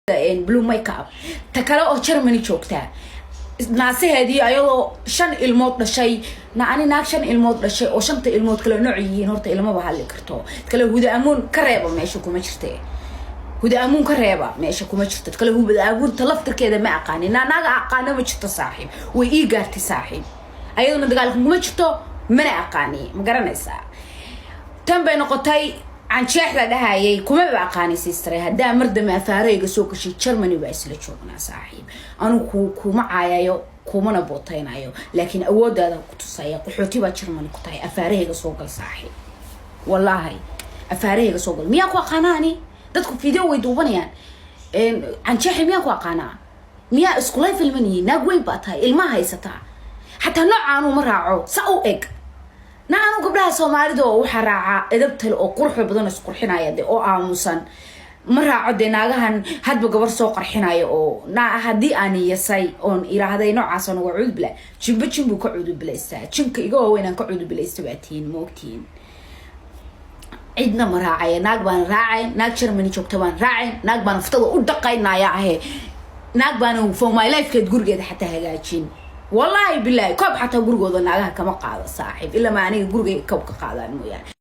Blue makeup ta kale oo Germany joogtaa, naasaheedii ayadoo shan ilmood dhashay. Na ani naag shan ilmood dhashay oo shanta ilmood kale nooc yihiin, horta ilmaba hadli karto. Kale Huda Amuun ka reeba, meesha kuma jirte. Huda Amuun ka reeba, meesha kuma jirto. Kale Huda Amuunta laftirkeeda ma aqaanin. Na naaga aqaano ma jirto, saaxiib. Way ii gaartay, saaxiib. Ayaduna dagaalka kuma jirto, mana aqaani. Ma garanaysaa? Tan bay noqotay Canjeex la dhahayay, kumaba aqaani, sister. Haddaa mar dambe afaarayga soo gashay, Germany baa isla joognaa, saaxiib. Anigu kuma caayayo, kumana bootaynayo, laakiin awooddaada ku tusaya. Qaxooti baa Germany ku tahay. Afaarahayga soo gal, saaxiib. Wallaahi, afaarahayga soo gal. Miyaa ku aqaanaani? Dadku video way duubanayaan. Canjeexi, miyaa ku aqaanaa? Miyaa iskulay filmanayiin? Naag weyn baa tahay, ilmaha haysataa. Xataa noocaanuu ma raaco sa u eg. Na anu gabdhaha Soomaalida oo waxaa raacaa edabtale oo quruxda badan, isqurxinaya de, oo aamusan ma raaco. Dee naagahan hadba gabar soo qarxinaya oo na haddii aan yasay oon iraahday noocaas uga cudubila, jimbo jimbuu ka cudubilaystaa. Jinka iga waaweyn aan ka cudubilaysta baa tihiin, ma ogtihiin? Cidna ma raacaya. Naag baan raacayn, naag Germany joogta baan raacayn, naag baan naftada u dhaqaynaya ahe, naag baana for my lifekeed gurigeeda xataa hagaajin. Wallaahi bilaahi, koob xataa gurigooda naagaha kama qaado, saaxiib, ilaa ma aniga gurigayga koob ka qaadaan mooyaane.